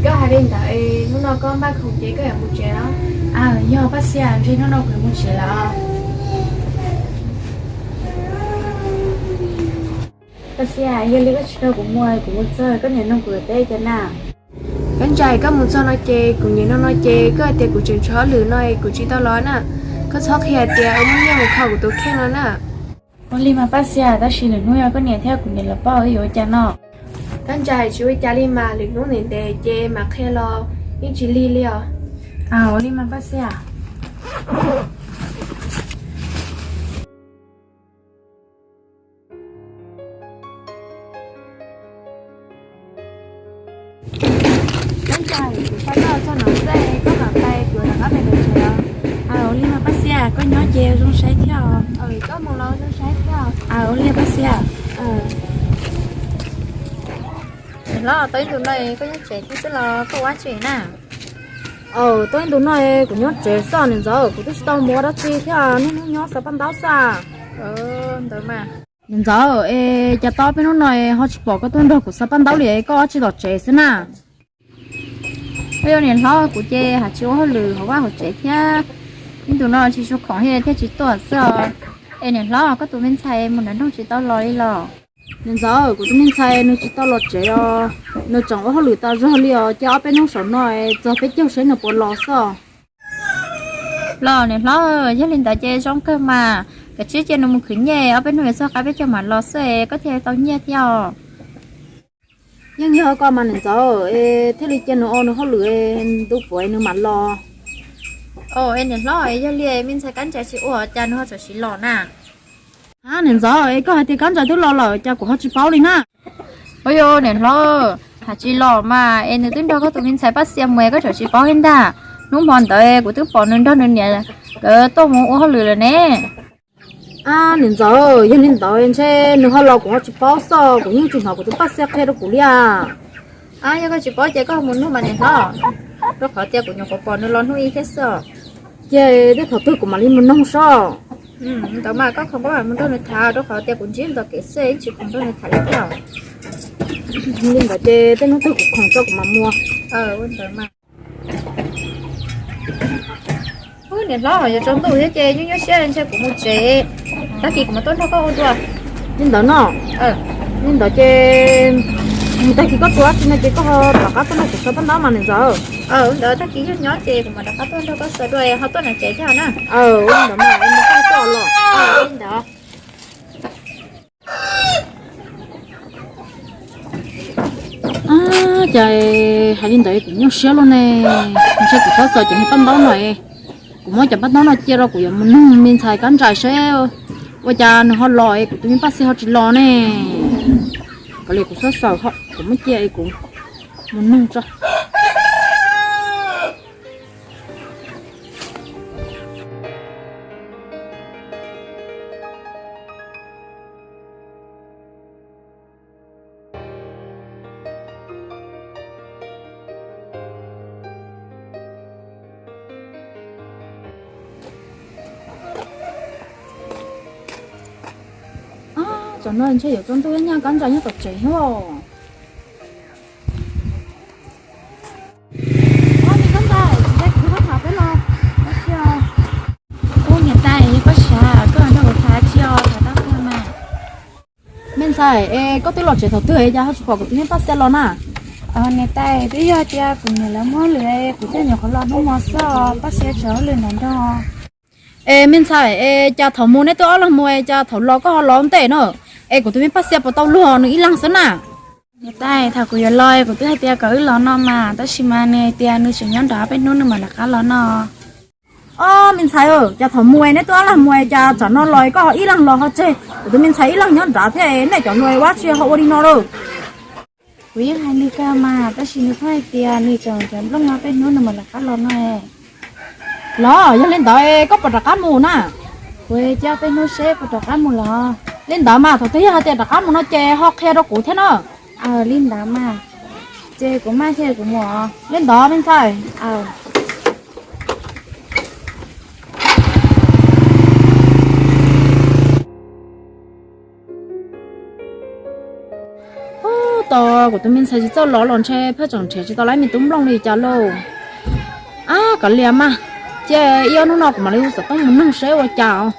Koj hais li ntawd es hnub no koj npaj khoom ces koj yuav mus tsev los? Aw, yog Paj Xiab, ntshe hnub no kuv yuav mus tsev lawm. Paj Xiab, yog li koj tsis nrog kuv mus, kuv mus txog koj niam nug kuv teb cas na? Kab Ntsais, koj mus txog no ces kuv niam nug no ces koj hais tias kuv tseem tshuav hauj lwm no kuv tsis tau los na. Koj txhob qhia tias muaj nyiaj mus kho kuv tus kheej no na. Ua li mas Paj Xiab, tab sis lwm hnub yog koj niam thiab kuv niam lawv paub wb yuav ua cas no? Kab Ntsais, tsis ua cas li mas, lwm hnub ntev ntev ces mam qhia los yeej tsis lig li os. Aw, ua li mas Paj Xiab. Kab Ntsais, kuv xa koj txog no xwb, koj mam pais kuv rov qab pais ntawm tsev os. Aw, ua li mas Paj Xiab, koj nyob ces zoo saib thiab os. Koj mus los zoo saib thiab. Aw, ua li Paj Xiab. Niam hlob, tau ib ntus no koj nyob tsev thiab xwb los koj ua dab tsi na? Aw, tau ib ntus no kuv nyob tsev xwb niam ntxawm, kuv twb tsis tau mus ua dab tsi thiab, niaj hnub nyob xaws paj ntaub xwb. Niam ntxawm, es cas tau ob peb hnub no ho tsis pom koj tuaj nrog kuv xaws paj ntaub li, koj ua dab tsi tom tsev xwb na? Ua yog niam hlob, kuv ces haj tsis ua hauj lwm hauv vaj hauv tsev thiab, ib ntus no tsis tshua khoom thiaj tsis tuaj xwb os. Es niam hlob, koj tus me ntxhais mus nram nroog tsis tau los li los? Niam ntxawm, kuv tus me ntxhais nws tsis tau los tsev os, nws tseem ua hauj lwm tas zog li os, ces ob peb hnub saum no txog peb caug seb nws puas los xwb. Los niam hlob, yog li ntawd ces zoo kawg mas, kav tsij cia nws mus khwv nyiaj, ob peb hnub yuav txog qab peb caug mam los xwb, koj thiaj tau nyiaj thiab os. Yeej yog koj mas niam ntxawm, es thiaj li cia nws ua nws hauj lwm, ntu puav nws mam los. Os, es niam hlob, yog li me ntxhais Kab Ntsais tsis ua cas nws ho txawm sim los na? Ab, niam ntxawm, es koj hais tias Kab Ntsais twb los lawm cas kuv ho tsis paub li na? Ua yog niam hlob, haj tsis los mas es nws twb nrog koj tus me ntxhais Paj Xiab mus es koj txawm tsis paub li ntag. Hnub hmo ntawd kuv twb pom nws nrog nws niam nkawd tuaj mus ua hauj lwm lawm ne. Ab, niam ntxawm, yog li ntawd ntshe nws ho los kuv ho tsis paub xwb, kuv yeej tsis hnov kuv tus Paj Xiab qhia rau kuv li as. Yog koj tsis paub ces koj mus nug mas niam hlob, rau qhov tias kuv nyuam qhuav pom nws los hnub ib thiab xwb. Ces tej thaum twg kuv mam li mus nug saib. Ntawd mas koj khoom koj mam mus nrog nws tham, rau qhov tias kuv ntsib ntxov kev xwb yeej tsis khoom nrog nws tham li thiab. Li ntawd ces tej hnub twg kuv khoom tso kuv mam mus. Ntawd mas. Ub, niam hlob, yuav tsaus ntuj thiab ces nyuaj nyuaj siab ntshe kuv mus tsev, tag kis kuv mam tuaj nrog koj ua dua. Li ntawd no, li ntawd ces mus tag kis koj tsuas dab tsi no ces koj ho rov qab tuaj nrog kuv xaws paj ntaub mas niam ntxawm. Ntawd tag kis yog nyob ces kuv mam rov qab tuaj nrog koj xaws dua, ho tuaj nram tsev thiab na. Ntawd mas, li ntawd. Cas hais li ntawd kuv nyuaj siab luaj ne. Ntshe kuv txhob xaws cov niag paj ntaub no, kuv muab cov paj ntaub no cia rau kuv yuav mus nug me ntxhais Kab Ntsais seb ua cas nws ho los es kuv tus me Paj Xiab ho tsis los ne. Kav liam kuv txhob xaws, kuv muab cia es kuv mus nug tso. Tam no ntshe yuav tsaus ntuj, nyaj Kab Ntsais nyob tom tsev os. Ub, niam tais, koj sav, koj nrog kuv tham tsi os, tham tau kawg mas. Me ntxhais, es koj twb los tsev thaum twg es cas ho tsis pom kuv tus me Paj Xiab los na? Niam tais, twb yog tias kuv niam lawv muab hauj lwm, kuv thiaj nyuam qhuav los hnub hmo xwb, Paj Xiab tseem hauj lwm nram nroog. Es me ntxhais, es cas thaum mus neb twb ob leeg mus es cas thaum los koj ho los ua ntej na? Es kuv tus me Paj Xiab puas tau luag nws ib leeg xwb na? Niam tais, thaum kuv yuav los kuv twb hais tias kom wb los no mas, tab sis mas nws hais tias nws tseem nyob nram peb hnub nws mam rov qab los no. Ob, me ntxhais, cas thaum mus neb twb ob leeg mus cas tsam no los koj ho ib leeg los ho tseg kuv tus me ntxhais ib leeg nyob nrad thiab, nej cov hluas ua dab tsi ho ua li no lauj? Kuv yeej hais nws kawg mas, tab sis nws pheej hais tias nws tseem nyob nram nplooj no peb hnub nws mam rov qab los no. Los yog li ntawd koj puas rov qab mus na? Kuv cia peb hnub seb puas rov qab mus los. Li ntawd mas thaum twg yog hais tias rov qab mus no ces ho qhia rau kuv thiab na. Li ntawd mas, ces kuv maj thiab kuv mus. Li ntawd me ntxhais. Ub, Tos kuv tus me ntxhais tsis txawj los los ntshe phaj tseem nrhiav tsis tau lawv me tub nplooj li cas lauj. Ab, kav liam mas, cia ib ob hnub no kuv mam li hu xov tooj mus nug seb ua cas os.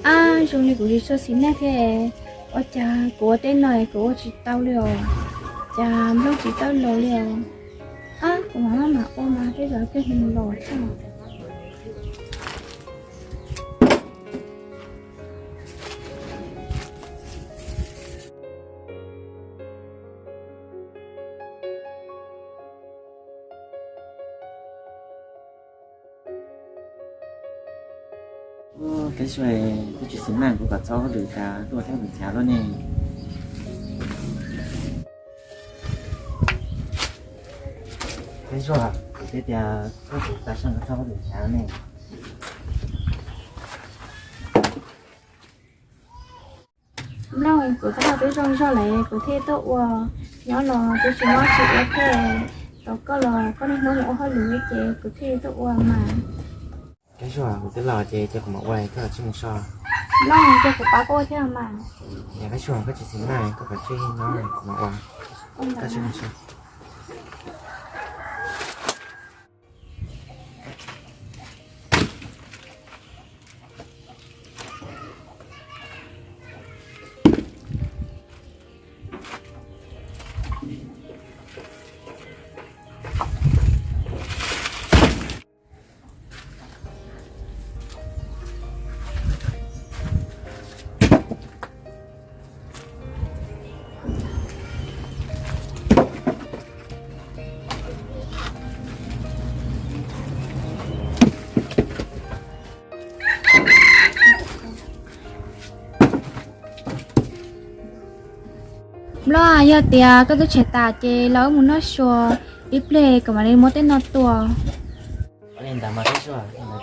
Ab, zoo li kuv tsis tshua xis neej thiab. Ua cas kuv ua tej no es kuv ua tsis tau li os? Cas nplooj tsis txawj los li os? Ab, kuv mam maj mam ua mas tej zaum twb hnov los thiab. Kab Zuag, koj tsis xis neej kuv kom txhob ua lwm cas tuaj thiab lwm cas luaj ne. Kab Zuag, kuv twb tias koj tsis tas seej txhob ua lwm cas ne. Nplooj, kuv tab tom twb zoo zog lawm kuv thiaj tuaj ua, nyob los twb tsis mob tsis ua thiab, tos koj los koj niaj hnub mus ua hauj lwm ces kuv thiaj tuaj ua mas. Kab Zuag, kuv twb los ces cia kuv mam ua, koj kav tsij mus so. Nplooj, cia kuv pab koj ua thiab mas. Yog Kab Zuag koj tsis xis neej koj kav tsij nyob kuv mam ua, koj kav tsij mus so. Nplooj, yog tias koj twb tshem tas ces los wb mus noj su ib pliag kuv mam li muab tej no tua. Ua li ntawd mas Kab Zuag, ces wb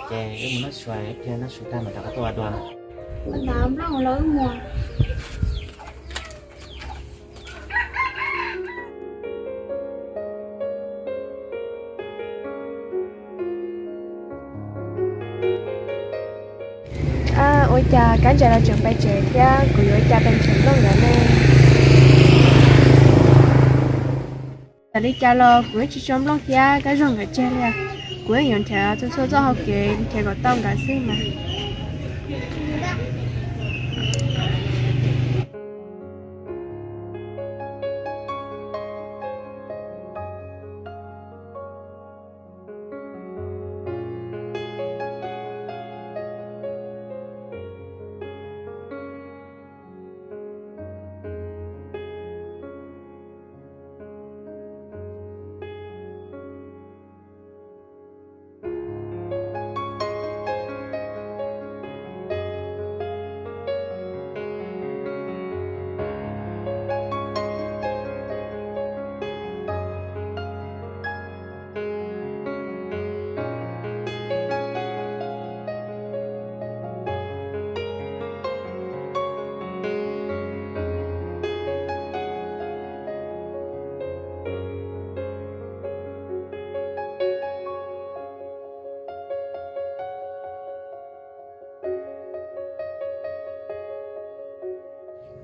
mus noj su ib pliag, noj su tag mam rov qab tuaj ua dua. Ua ntawd Nplooj, los wb mus. Ua cas Kab Ntsaim los tseem pais tsev thiab kuv yuav ua cas pais nrhiav Nplooj nkawd ne? Txawm li cas los kuv yeej tsis tso Nplooj thiab Kab Zuag nkawd tseg li. Kuv yeej yuav nrhiav txhua txhua txoj hau kev nrhiav kom tau nkawd xwb mas.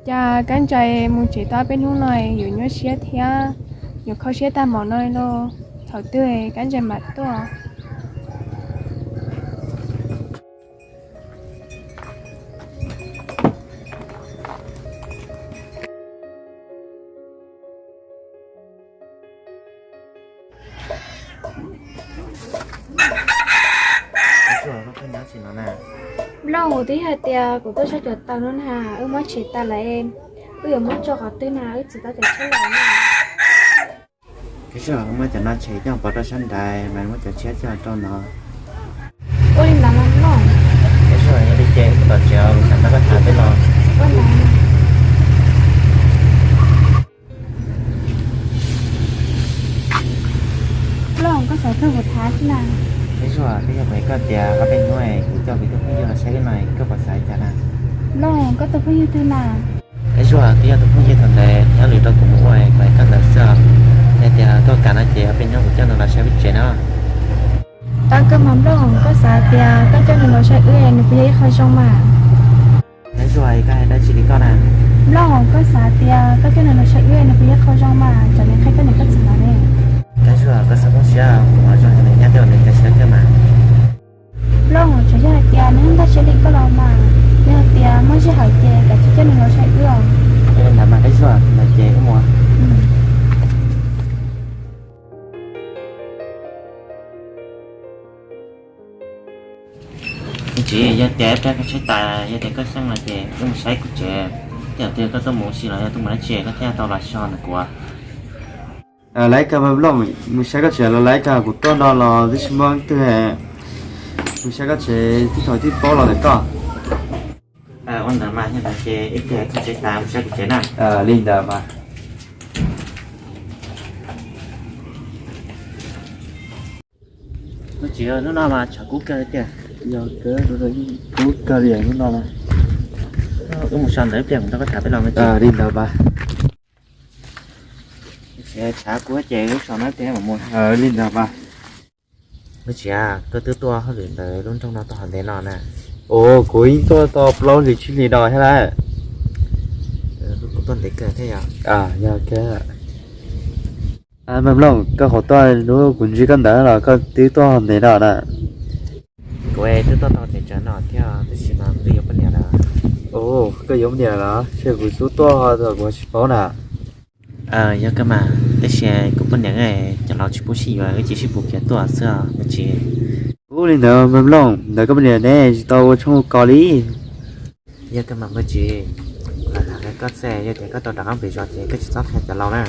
Cas Kab Ntsaim mus tsev tau peb hnub no yuav nyuaj siab thiab, yuav kho siab tag npaum no los thaum twg Kab Ntsaim mam tuaj. Nplooj, twb hais tias kuv tuaj tshaj cov taws no na, wb muab tshem tas lawm, wb yuav muab tso qhov twg na, wb tsis tau cov tsheb lawm na. Koj xav muab cov no tshem coj pov rau sab nrad mas muab cov tshiab coj rau no. Ua li ntawd mas Nplooj. Koj xav yog li ces kuv tos tsev kuv xav nrog koj tham peb los. Ua ntawd. Nplooj, koj xav tuaj kuv tham xwb na. Koj xav, twb yog kuv hais koj tias ob peb hnub kuv coj kuv tus phooj ywg los saib wb no, koj puas xav li cas na? Nplooj, koj tus phooj ywg twg na? Koj xav, twb yog tus phooj ywg thaum ntawd nyob lwm rau kuv mus ua kuv hais koj ntawd xwb os. Yog tias koj kam no ces ob peb hnub kuv coj nws los saib wb tsev na. Tau kawg mas Nplooj, koj xav tias koj coj nws los saib wb nws puas yog ib qho zoo mas? Koj xav, koj hais dab tsi li koj na? Nplooj, koj xav tias koj coj nws los saib wb nws puas yog ib qho zoo mas, tsam nws qhia koj niam koj txiv lawm ne? Koj xav, koj xav poob siab, kuv ho zoo li nws nyab tej uas nws cov siab kawg mas. Nplooj, tsuas yog hais tias nws yeej nkag siab li koj los mas, yog hais tias muaj sij hawm ces kav tsij coj nws los saib wb os. Ua li ntawd mas Koj xav, ntawd ces wb mus. Me txiv, yog tias ib pliag koj tsheb tas, yog tias koj xyeej no ces wb mus saib kuv tsev, tej zaum twg koj tuaj mus ua si los yog tuaj mus dab tsi koj thiaj tau los so ntawm kuv. Lawv kawg mas Nplooj, mus saib koj tsev los lawv kawg, kuv tuaj no los twb tsis muaj leej twg, mus saib koj tsev tib thaum twb paub los ntawm koj. Ua ntawd mas yog ntawd ces ib pliag koj tsheb tas mus saib kuv tsev na. Li ntawd mas. Me txiv, hnub no mas tshav kub kawg li tiag. Yog kawg, kub kawg li hnub no mas. Wb mus so ntawd ib pliag kuv nrog koj tham peb los me txiv. Li ntawd mas. Tshav kub ces wb so ntawd ib pliag mam mus. Li ntawd mas. Me txiv, koj twb tuaj hauj lwm ntawm lub nroog no tau hov ntev no na? Ua, kuv yeej tuaj tau plaub hlis tsib hlis no thiab lawm. Kuv tuaj ntev kawg thiab yog. Yog kawg. Me Nplooj, koj qhov tuaj hnub kuv ntsib koj ntawd los koj twb tuaj hov ntev no na? Kuv twb tuaj tau ntev tsawv no thiab tab sis mas kuv twb yuav poj niam lawm. Ua, koj yuav poj niam lawm los? Ces kuv xub tuaj thaum kuv tsis paub na. Yog kawg mas, tab sis kuv poj niam cov laus tsis pub sib yuav, wb cia sib pus kiag tuaj xwb os me txiv. Ua li ntawd me Nplooj, ntawd koj poj niam ne tsis tau ua tshoob ua kos li. Yog kawg mas me txiv, kuv los tham qhia koj xwb, yog tias koj tau rov qab pem zos ces koj tsis txhob qhia cov laus na.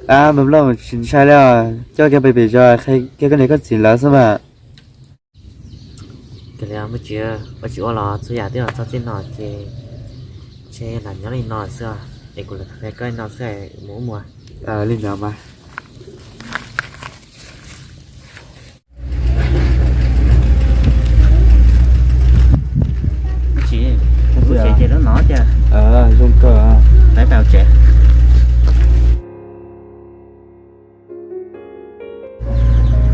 Ab me Nplooj, tsis ntshai li os, coj kiag pem pem zos qhia kiag koj niam koj txiv lawv xwb mas. Kav liam me txiv, ua tsis ua los txhua yam twb los txog txij no ces, ntshe lam nyob li no xwb os, es kuv los tham qhia koj li no xwb es mus ub mus. Li ntawd mas. Tsis, kuv tsev ces lub no tiag. Zoo kawg. Peb pais tsev.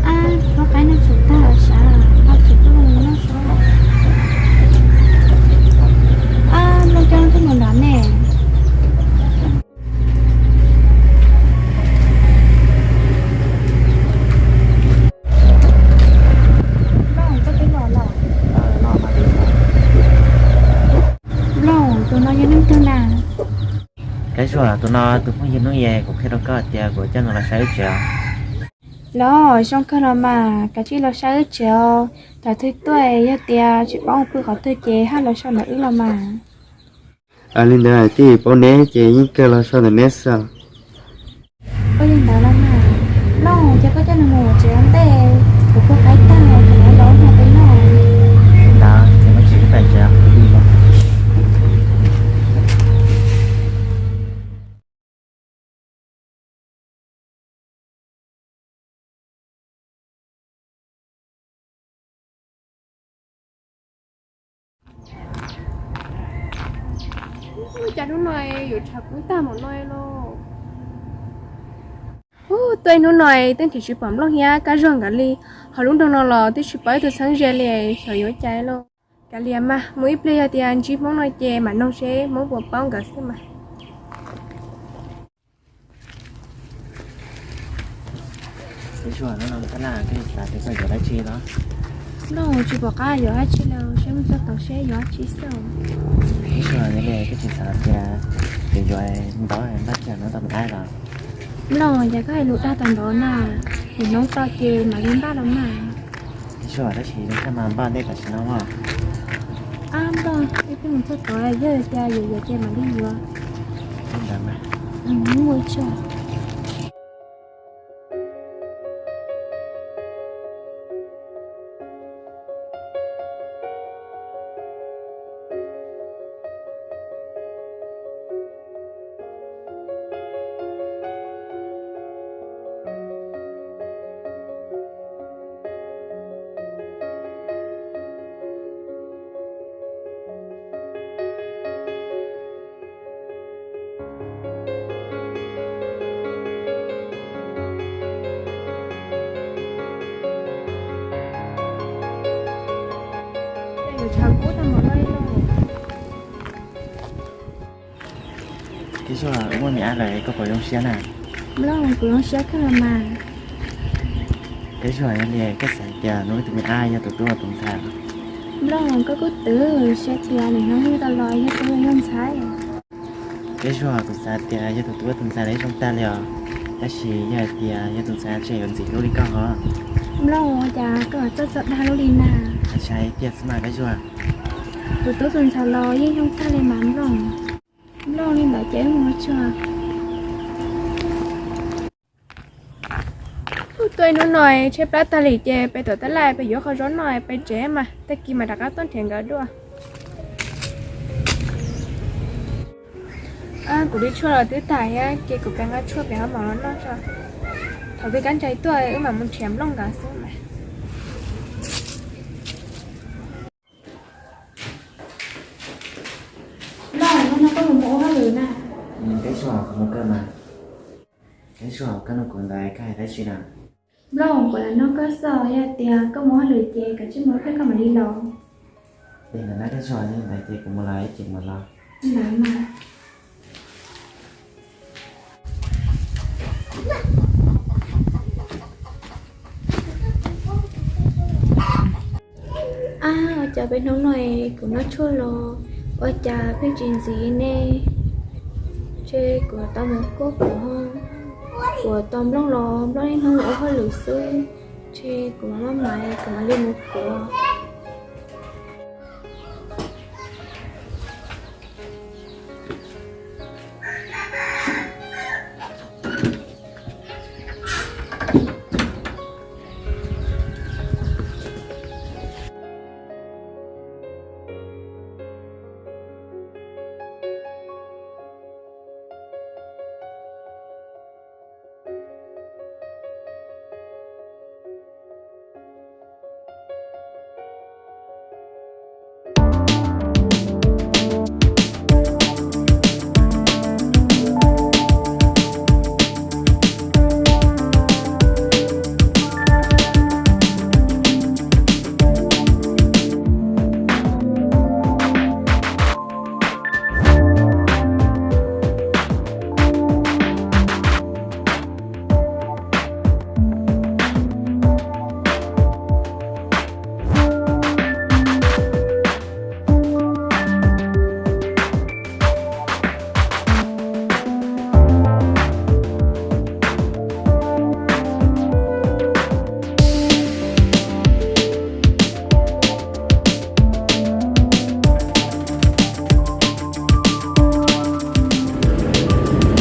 Ab, lub qaib no tsum tag sav, ho tsum tuaj noj sab. Ab, Nplooj coj leej twg mus nrad ne? Nplooj, koj twb los lawm. Nplooj, tus no yog leej twg na? Koj xav, tus no tus phooj ywg Hnub Ye, kuv qhia rau koj tias kuv coj nws los saib wb tsev os. Los zoo kawg los mas, kav tsij los saib wb tsev os. Thaum twg tuaj yog tias tsis paub mus pw qhov twg ces haj los so ntawm wb los mas. Li ntawd hais tias paub neb ces yeej kawg los so ntawm neb xwb. Ua li ntawd los mas, Nplooj, ces koj coj nws mus tsev ua ntej, kuv puas qaib tag, kuv mam los ua peb noj. Ntawd ces mus tsev, peb pais tsev. Ua cas hnub no yuav tshav kub tag npaum no lauj? Ub, tuaj hnub no twb tsis pom Nplooj thiab Kab Zuag nkawd li, ho lub nroog no los twb tsis pom ib tug txheeb ze li, xyov yuav ua cas lauj. Kav liam mas, mus ib pliag yog tias ntsib Hmoob no ces mam noog seb Hmoob puas paub nkawd xwb mas. Ib zaug no tab laj koj xav tias koj yuav dab tsi los? Nplooj, tsis pom qab yuav dab tsi li, saib mus txog tod seb yuav dab tsi xwb. Ib zaug no koj tsis xav tias yuav yuav ntaub npaj tsawg no tau nqaij los? Nplooj, ces koj hais lus dag tau npaum na, hnub no tau ces mam li npaj los mas. Ib zaug tab sis koj mas npaj ntej tam sim no mas. Ab Nplooj, ib pliag mus txog tod yog tias yuav yuav ces mam li yuav. Ntawd mas. Mus ua tsaug. Kab Zuag, wb muaj me ab lawm koj puas zoo siab na? Nplooj, kuv zoo siab kawg los mas. Kab Zuag, yog li koj xav tias hnub wb tus me ab yog tus tub tus ntxhais? Nplooj, koj kuj twv siab tias nim no wb tau los yog tub yog ntxhais. Kab Zuag, kuv xav tias yog tus tub tus ntxhais los zoo tag li os, tab sis yog hais tias yog tus ntxhais ces yuav ntxim hlub li koj hov. Nplooj, ua cas koj txawj txawj dag lub li na? Ntshai tiag xwb mas Kab Zuag. Tus tub tus ntxhais los yeej zoo tag li mas Nplooj. Nplooj, li ntawd ces wb mus ua tsuag. Tuaj ib hnub no tshaib plab tag li ces peb tuam tab laj peb yuav qhov zaub noj peb tsev mas tag kis mas rov qab tuaj nrhiav nkawd dua. Kuv li tshuaj los twb tag thiab ces kuv kav nqa tshuaj pem hauv mom los noj tso. Thaum twg kab ntsais tuaj wb mam mus nrhiav Nplooj nkawd xwb mas. Nplooj, hnub no koj puas mus ua hauj lwm na? Kab Zuag, kuv mus kawg mas. Kab Zuag, koj nug kuv ntawd koj hais dab tsi na? Nplooj, kuv los nug koj xwb, yog tias koj mus hauj lwm ces kav tsij mus ib pliag koj mam li los. Li ntawd na Kab Zuag, yog li ntawd ces kuv mus los ib chim mam los. Li ntawd mas. Ab, ua cas peb hnub no kuv noj tshuaj los ua cas pheej tsis ntxiv ne? Ntshe kuv tau mus kuaj kuv, kuv tau Nplooj los Nplooj niaj hnub mus ua hauj lwm xwb. Ntshe kuv mam maj mam kuv mam li mus kuaj.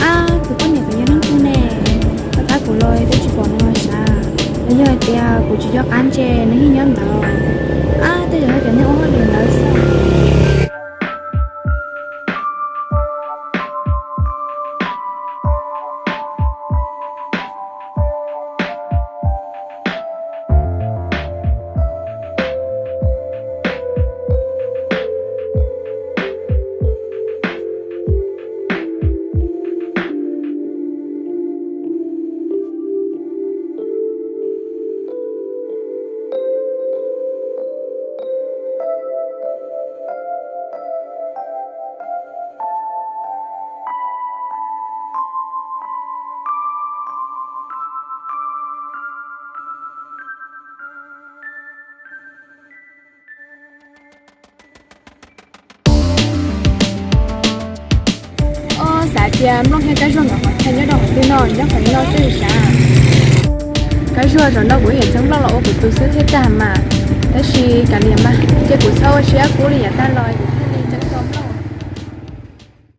Ab, tus poj niam twb yog leej twg ne? Tom qab kuv los twb tsis pom nws los sav, los yog hais tias kuv tsis nco qab ntshe nws yeej nyob ntawd. Ab, tej zaum yog tias nws ua hauj lwm ntawd xwb. Ob, xav tias Nplooj thiab Kab Zuag nkawd qhov chaw nyob rau qhov twg no, nyob qhov no xwb li sav. Kab Zuag, zaum no kuv yawm txheeb Nplooj los ua kuv tus xwb thiab tag mas, tab sis kav liam mas, cia kuv txhob ua siab kub li yav tag los.